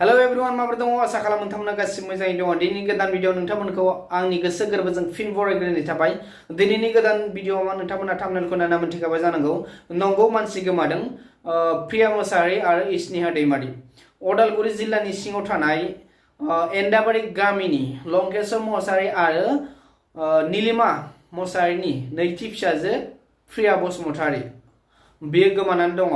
Hello everyone माबोरै दङ आसा खालामो नोंथांमोना गासिबो मोजाङै दङ दिनैनि गोदान भिडिअ नोंथांमोनखौ आंनि गोसो गोरबोजों फिन बरायग्रोनाय थाबाय दिनैनि गोदान भिडिअआव नोंथांमोना थाम्बनेलखौ नायना मोनथिखाबाय जानांगौ नंगौ मानसि गोमादों प्रिया मोसाहारि आरो स्नेहा दैमारि उदालगुरि जिल्लानि सिङाव थानाय एन्दाबारि गामिनि लंकेश्वर मोसाहारि आरो नीलिमा मोसाहारिनि नैथि फिसाजो प्रिया बसुमतारी बियो गोमानानै दङ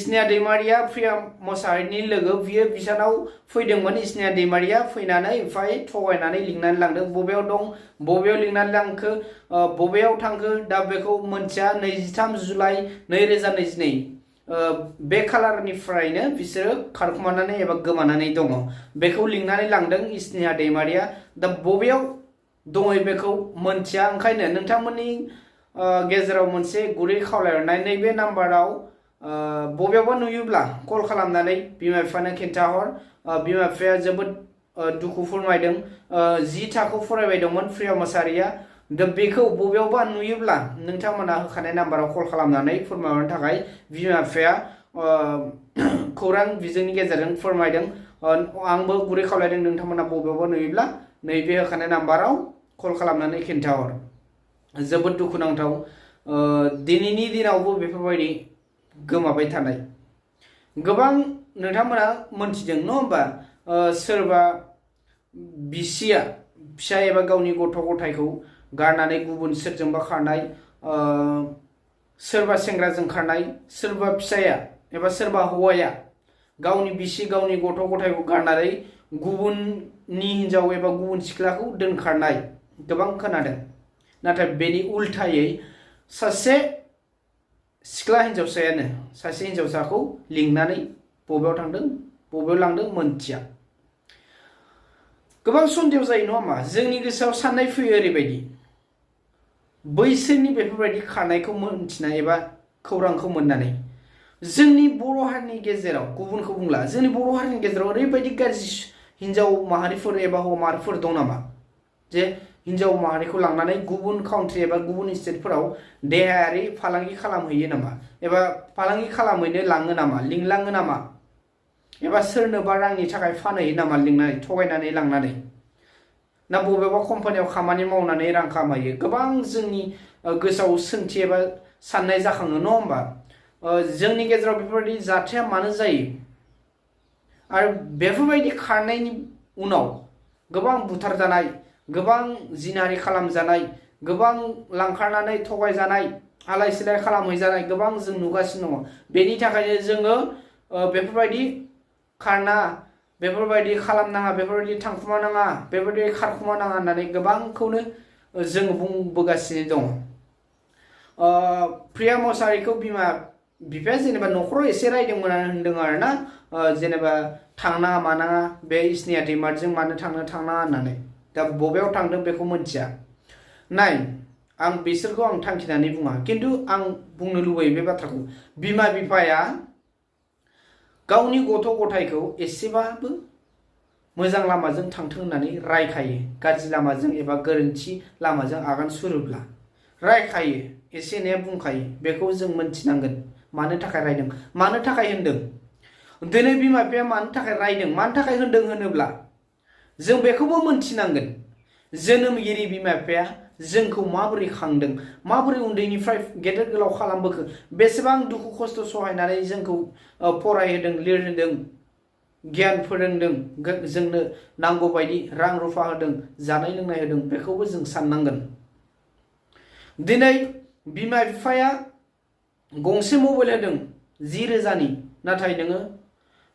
स्नेहा दैमारिया प्रिया मोसाहारिनि लोगो बियो बिसानाव फैदोंमोन स्नेहा दैमारिया फैनानै ओमफ्राय थगायनानै लिंनानै लांदों बबेयाव दं बबेयाव लिंनानै लांखो बबेयाव थांखो दा बेखौ मोनथिया 23 जुलाइ 2022 बे खालारनिफ्रायनो बिसोरो खारखुमानानै एबा गोमानानै दङ बेखौ लिंनानै लांदों स्नेहा दैमारिया दा बबेयाव दङ बेखौ मोनथिया ओंखायनो नोंथांमोननि गेजेराव मोनसे गुरै खावलायहरनाय नैबे नाम्बाराव बबेयावबा नुयोब्ला कल खालामनानै बिमा बिफानो खिन्थाहर बिमा बिफाया जोबोद दुखु फोरमायदों 10 थाखो फरायबाय दंमोन प्रिया मोसाहारिया दा बेखौ बबेयावबा नुयोब्ला नोंथांमोना होखानाय नाम्बाराव कल खालामनानै फोरमायहरनो थाखाय बिमा बिफाया खौरां बिजोंनि गेजेरजों फोरमायदों आंबो गुरै खावलायदों नोंथांमोना बबेयावबा नुयोब्ला नैबे होखानाय नाम्बाराव कल खालामनानै खिन्थाहर जोबोद दुखुनांथाव दिनैनि दिनावबो बेफोरबायदि गोमाबाय थानाय गोबां नोंथांमोना मोनथिदों न होमबा सोरबा बिसिया फिसा एबा गावनि गथ' गथायखौ गारनानै गुबुन सोरजोंबा खारनाय सोरबा सेंग्राजों खारनाय सोरबा फिसाया एबा सोरबा हौवाया गावनि बिसि गावनि गथ' गथायखौ गारनानै गुबुननि हिनजाव एबा गुबुन सिख्लाखौ दोनखारनाय गोबां खोनादों नाथाय बेनि उल्थायै सासे सिख्ला हिनजावसायानो सासे हिनजावसाखौ लिंनानै बबेयाव थांदों बबेयाव लांदों मोनथिया गोबां सन्देह जायो नङा होमबा जोंनि गोसोआव साननाय फैयो ओरैबायदि बैसोरनि बेफोरबायदि खारनायखौ मोनथिनाय एबा खौरांखौ मोननानै जोंनि बर' हारिनि गेजेराव गुबुनखौ बुंला जोंनि बर' हारिनि गेजेराव ओरैबायदि गाज्रि हिनजाव माहारिफोर एबा हौवा माहारिफोर दं नामा जे हिनजाव माहारिखौ लांनानै गुबुन काउन्ट्रि एबा गुबुन स्टेटफोराव देहायारि फालांगि खालामहैयो नामा एबा फालांगि खालामहैनो लाङो नामा लिंलाङो नामा एबा सोरनोबा रांनि थाखाय फानहैयो नामा लिंनानै थगायनानै लांनानै ना बबेबा कम्पानियाव खामानि मावनानै रां खामायो गोबां जोंनि गोसोआव सोंथि एबा साननाय जाखाङो नङा होमबा जोंनि गेजेराव बेफोरबायदि जाथाया मानो जायो आरो बेफोरबायदि खारनायनि उनाव गोबां बुथारजानाय गोबां जिनाहारि खालामजानाय गोबां लांखारनानै थगायजानाय आलाय सिलाय खालामहैजानाय गोबां जों नुगासिनो दङ बेनि थाखायनो जोङो बेफोरबायदि खारना बेफोरबायदि खालामनाङा बेफोरबायदि थांखुमानाङा बेफोरबायदि खारखुमानाङा होननानै गोबांखौनो जोङो बुंबोगासिनो दङ प्रिया मोसाहारिखौ बिमा बिफाया जेनेबा न'खराव एसे रायदोंमोन होनदों आरोना जेनेबा थांनाङा मानाङा बे स्नेहा दैमारिजों मानो थांनाङा होननानै दा बबेयाव थांदों बेखौ मोनथिया नाय आं बिसोरखौ आं थांखिनानै बुङा खिन्थु आं बुंनो लुबैयो बे बाथ्राखौ बिमा बिफाया गावनि गथ' गथायखौ एसेबाबो मोजां लामाजों थांथों होननानै रायखायो गाज्रि लामाजों एबा गोरोन्थि लामाजों आगान सुरोब्ला रायखायो एसे एनै बुंखायो बेखौ जों मोनथिनांगोन मानो थाखाय रायदों मानो थाखाय होनदों दिनै बिमा बिफाया मानो थाखाय रायदों मानो थाखाय होनदों होनोब्ला जों बेखौबो मोनथिनांगोन जोनोमगिरि बिमा बिफाया जोंखौ माबोरै खांदों माबोरै उन्दैनिफ्राय गेदेर गोलाव खालामबोखो बेसेबां दुखु खस्थ' सहायनानै जोंखौ फरायहोदों लिरहोदों गियान फोरोंदों जोंनो नांगौ बायदि रां रुफा होदों जानाय लोंनाय होदों बेखौबो जों साननांगोन दिनै बिमा बिफाया गंसे मबाइल होदों 10,000नि नाथाय नोङो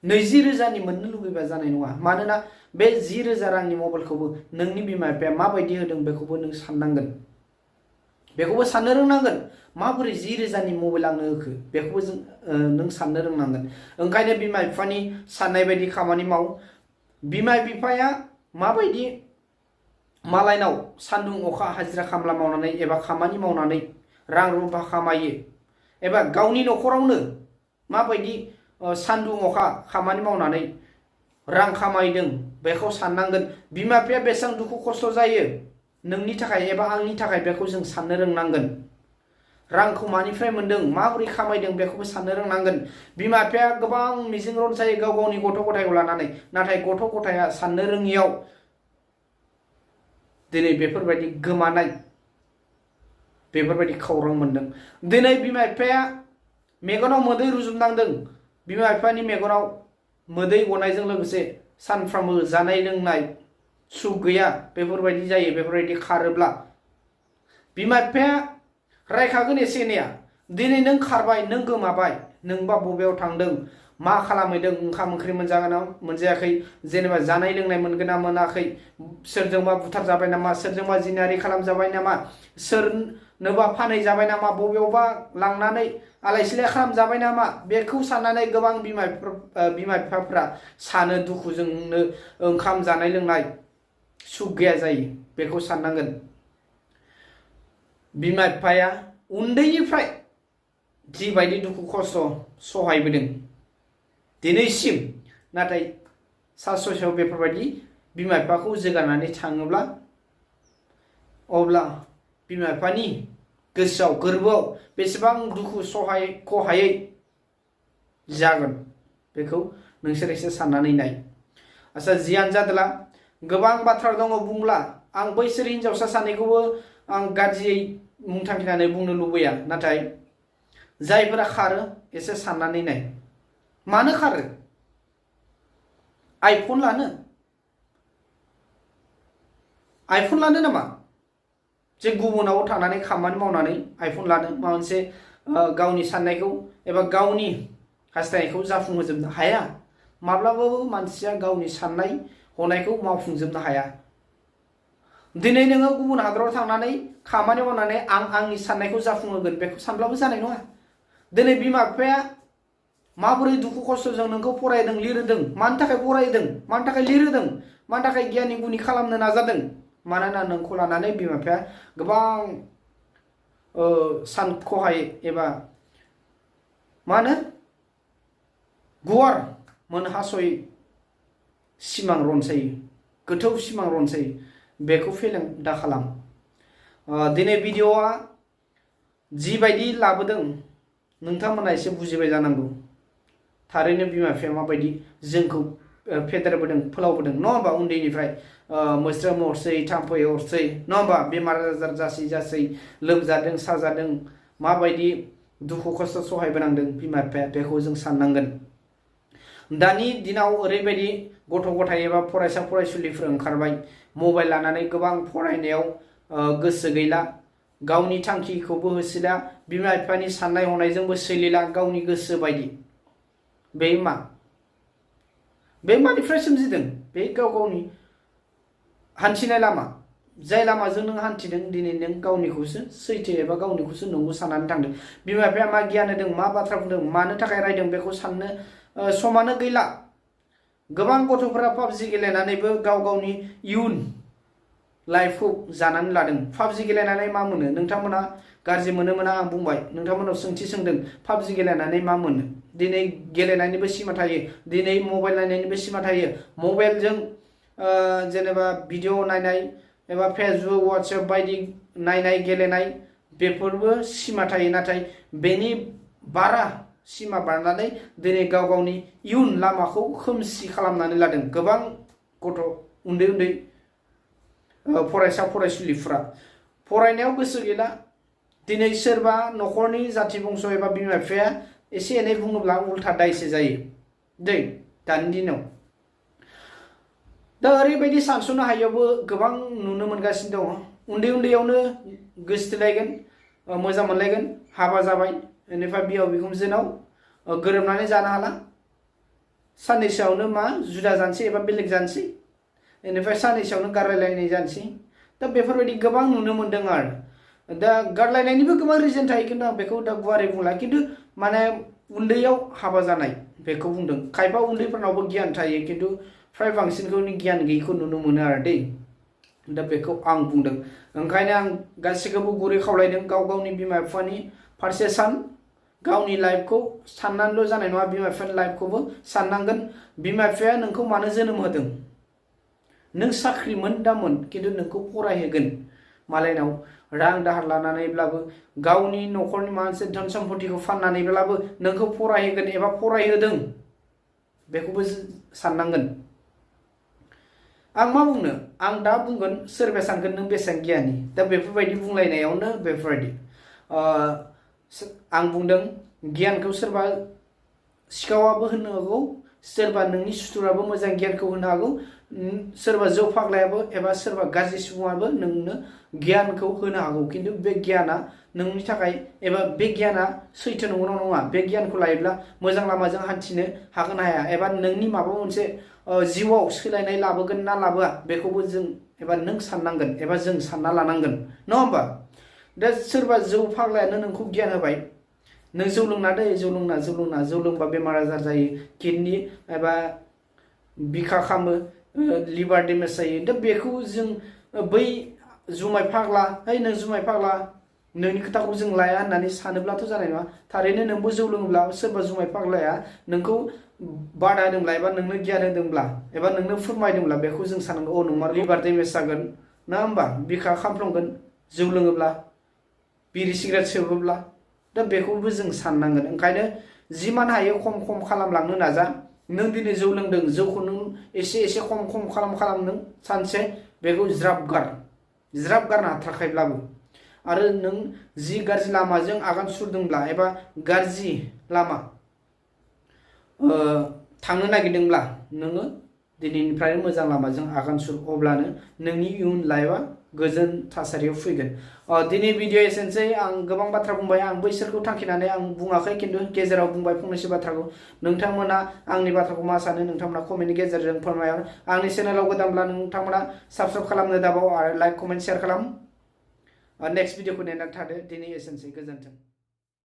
20,000नि मोननो लुबैबा जानाय नङा मानोना बे 10,000 रांनि मबाइलखौबो नोंनि बिमा बिफाया माबायदि होदों बेखौबो नों साननांगोन बेखौबो साननो रोंनांगोन माबोरै 10,000नि मबाइल आंनो होखो बेखौबो नों साननो रोंनांगोन ओंखायनो बिमा बिफानि साननाय बायदि खामानि माव बिमा बिफाया माबायदि मालायनाव सान्दुं अखा हाजिरा खामला मावनानै एबा खामानि मावनानै रां रुफा खामायो एबा गावनि न'खरावनो माबायदि सान्दुं अखा खामानि मावनानै रां खामायदों बेखौ साननांगोन बिमा बिफाया बेसेबां दुखु खस्थ' जायो नोंनि थाखाय एबा आंनि थाखाय बेखौ जों साननो रोंनांगोन रांखौ मानिफ्राय मोन्दों माबोरै खामायदों बेखौबो साननो रोंनांगोन। बिमा बिफाया गोबां मिजिं रनसायो गाव गावनि गथ' गथायखौ लानानै, नाथाय गथ' गथाया साननो रोङियाव दिनै बेफोरबायदि गोमानाय बेफोरबायदि खौरां मोन्दों। दिनै बिमा बिफाया मेगनाव मोदै रुजुननांदों। बिमा बिफानि मेगनाव मोदै गनायजों लोगोसे सानफ्रामबो जानाय लोंनाय सुख गैया बेफोरबायदि जायो। बेफोरबायदि खारोब्ला बिमा बिफाया रायखागोन एसे एनैया। दिनै नों खारबाय, नों गोमाबाय, नोंबा बबेयाव थांदों, मा खालामहैदों, ओंखाम ओंख्रि मोनजागोन ना मोनजायाखै, जेनेबा जानाय लोंनाय मोनगोन ना मोनाखै, सोरजोंबा बुथारजाबाय नामा, सोरजोंबा जिनाहारि खालामजाबाय नामा, सोरनोबा फानहैजाबाय नामा, बबेयावबा लांनानै आलाय सिलाय खालामजाबाय नामा, बेखौ साननानै गोबां बिमा बिफाफ्रा सानो, दुखुजोंनो ओंखाम जानाय लोंनाय सुख गैया जायो। बेखौ साननांगोन। बिमा बिफाया उन्दैनिफ्राय जिबायदि दुखु खस्थ' सहायबोदों दिनैसिम, नाथाय सा ससेयाव बेफोरबायदि बिमा बिफाखौ जोगारनानै थाङोब्ला अब्ला बिमा बिफानि गोसोआव गोरबोआव बेसेबां दुखु खहायै जागोन बेखौ नोंसोर एसे साननानै नाय। आच्छा, जियानो जादोला गोबां बाथ्रा दङ बुंब्ला, आं बैसोर हिनजावसा सानैखौबो आं गाज्रियै मुं थांखिनानै बुंनो लुबैया, नाथाय जायफोरा खारो एसे साननानै नाय। मानो खारो? आइफन लानो नामा? जे गुबुनाव थांनानै खामानि मावनानै आइफन लानो, माबा मोनसे गावनि साननायखौ एबा गावनि हास्थायनायखौ जाफुंहोजोबनो हाया। माब्लाबाबो मानसिया गावनि साननाय हनायखौ मावफुंजोबनो हाया। दिनै नोङो गुबुन हादराव थांनानै खामानि मावनानै आंनि साननायखौ जाफुंहोगोन बेखौ सानब्लाबो जानाय नङा। दिनै बिमा बिफाया माबोरै दुखु खस्थ'जों नोंखौ फरायदों लिरहोदों, मानि थाखाय फरायदों, मानि थाखाय लिरहोदों, मानि थाखाय गियाननि गुनि खालामनो नाजादों? मानोना नोंखौ लानानै बिमा बिफाया गोबां सानख'हायै एबा मा होनो गुवार मोनहास'यै सिमां रनसायो, गोथौ सिमां रनसायो। बेखौ फेलें दा खालाम। दिनै भिडिअ'आ जिबायदि लाबोदों नोंथांमोना एसे बुजिबाय जानांगौ। थारैनो बिमा बिफाया माबायदि जोंखौ फेदेरबोदों फोलावबोदों, नङा होमबा? उन्दैनिफ्राय मोस्रोम अरसै, थाम्फै अरसै, नङा होमबा? बेमार आजार जासै लोमजादों साजादों, माबायदि दुखु खस्थ' सहायबोनांदों बिमा बिफाया, बेखौ जों साननांगोन। दानि दिनाव ओरैबायदि गथ' गथाय एबा फरायसा फरायसुलिफोर ओंखारबाय, मबाइल लानानै गोबां फरायनायाव गोसो गैला, गावनि थांखिखौबो होसोला, बिमा बिफानि साननाय हनायजोंबो सोलिला, गावनि गोसो बायदि। बे मानिफ्राय सोमजिदों? बे गाव गावनि हान्थिनाय लामा, जाय लामाजों नों हान्थिदों, दिनै नों गावनिखौसो सैथो एबा गावनिखौसो नंगौ साननानै थांदों। बिमा बिफाया मा गियान होदों, मा बाथ्रा बुंदों, मानो थाखाय रायदों बेखौ साननो समानो गैला। गोबां गथ'फोरा पाबजि गेलेनानैबो गाव गावनि इयुन लाइफखौ जानानै लादों। पाबजि गेलेनानै मा मोनो? नोंथांमोना गाज्रि मोनोमोना आं बुंबाय, नोंथांमोनाव सोंथि सोंदों, पाबजि गेलेनानै मा मोनो? दिनै गेलेनायनिबो सिमा थायो, दिनै मबाइल नायनायनिबो सिमा थायो। मबाइलजों जेनेबा भिडिअ नायनाय एबा फेसबुक वाट्सएप बायदि नायनाय गेलेनाय बेफोरबो सिमा थायो, नाथाय बेनि बारा सिमा बारनानै दिनै गाव गावनि इयुन लामाखौ खोमसि खालामनानै लादों गोबां गथ' उन्दै उन्दै फरायसा फरायसुलिफ्रा। फरायनायाव गोसो गैला। दिनै सोरबा न'खरनि जाथि बंस' एबा बिमा बिफाया एसे एनै बुङोब्ला उल्था दायसो जायो दानि दिनाव। दा ओरैबायदि सानस'नो हायैयावबो गोबां नुनो मोनगासिनो दङ। उन्दै उन्दैयावनो गोसथोलायगोन, मोजां मोनलायगोन, हाबा जाबाय, बेनिफ्राय बिहाव बिखुनजोनाव गोरोबनानै जानो हाला, साननैसोआवनो मा जुदा जानोसै एबा बेलेग जानोसै, बेनिफ्राय साननैसोआवनो गारलायलायनाय जानोसै। दा बेफोरबायदि गोबां नुनो मोनदों आरो। दा गारलायनायनिबो गोबां रिजन थायो, खिन्थु आं बेखौ दा गुवारै बुंला, खिन्थु माने उन्दैयाव हाबा जानाय बेखौ बुंदों। खायफा उन्दैफोरनावबो गियान थायो, खिन्थु फ्राय बांसिनखौनो गियान गैयैखौ नुनो मोनो आरो दा बेखौ आं बुंदों। ओंखायनो आं गासैखौबो गुरै खावलायदों, गाव गावनि बिमा बिफानि फारसे सान, गावनि लाइफखौ साननानैल' जानाय नङा, बिमा बिफानि लाइफखौबो साननांगोन। बिमा बिफाया नोंखौ मानो जोनोम होदों? नों साख्रि मोन दा मोन, खिन्थु नोंखौ फरायहोगोन, मालायनाव रां दाहार लानानैब्लाबो गावनि न'खरनि माखासे धोन सम्पतिखौ फाननानैब्लाबो नोंखौ फरायहोगोन एबा फरायहोदों बेखौबो साननांगोन। आं मा बुंनो, आं दा बुंगोन सोरबाया सानगोन नों बेसेबां गियानि, दा बेफोरबायदि बुंलायनायावनो बेफोरबायदि आं बुंदों गियानखौ सोरबा सिखावाबो होनो हागौ, सोरबा नोंनि सुथुराबो मोजां गियानखौ होनो हागौ, सोरबा जौ फाग्लायाबो एबा सोरबा गाज्रि सुबुङाबो नोंनो गियानखौ होनो हागौ, खिन्थु बे गियाना नोंनि थाखाय एबा बे गियाना सैथो नंगौना नङा, बे गियानखौ लायोब्ला मोजां लामाजों हान्थिनो हागोन हाया एबा नोंनि माबा मोनसे जिउआव सोलायनाय लाबोगोन ना लाबोआ बेखौबो जों एबा नों साननांगोन एबा जों सानना लानांगोन, नङा होमबा? दा सोरबा जौ फाग्लायानो नोंखौ गियान होबाय, नों जौ लोंना दै, जौ लोंबा बेमार आजार जायो, किडनि एबा बिखा खामो, लिभार डेमेज जायो। दा बेखौ जों बै जुमाय फाग्ला, है नों जुमाय फाग्ला, नोंनि खोथाखौ जों लाया होननानै सानोब्लाथ' जानाय नङा। थारैनो नोंबो जौ लोङोब्ला सोरबा जुमाय फाग्लाया नोंखौ बादा होदोंब्ला एबा नोंनो गियान होदोंब्ला एबा नोंनो फोरमायदोंब्ला बेखौ जों साननांगौ, अ नङा लिभार डेमेज जागोन, नङा होमबा? बिखा खामफ्लंगोन जौ लोङोब्ला, बिरि सिगारेट सोबोब्ला। दा बेखौबो जों साननांगोन। ओंखायनो जिमान हायो खम खालामलांनो नाजा। नों दिनै जौ लोंदों, जौखौ नों एसे खम खालाम नों सानसे बेखौ ज्राब गारनो हाथाराखैब्लाबो, आरो नों जि गाज्रि लामाजों आगान सुरदोंब्ला एबा गाज्रि लामा थांनो नागिरदोंब्ला नोङो दिनैनिफ्राय मोजां लामाजों आगान सुर, अब्लानो नोंनि इयुन लाइफआ गोजोन थासारियाव फैगोन। दिनै भिडिअ एसेनोसै। आं गोबां बाथ्रा बुंबाय, आं बैसोरखौ थांखिनानै आं बुङाखै, खिन्थु गेजेराव बुंबाय फंनैसो बाथ्राखौ। नोंथांमोना आंनि बाथ्राखौ मा सानो नोंथांमोना कमेन्टनि गेजेरजों फोरमायहर। आंनि चेनेलाव गोदानब्ला नोंथांमोना साबस्क्राइब खालामनो दाबाव आरो लाइक कमेन्ट शेयार खालाम। नेक्स्ट भिडिअखौ नेनानै थादो। दिनै एसेनोसै, गोजोन्थों।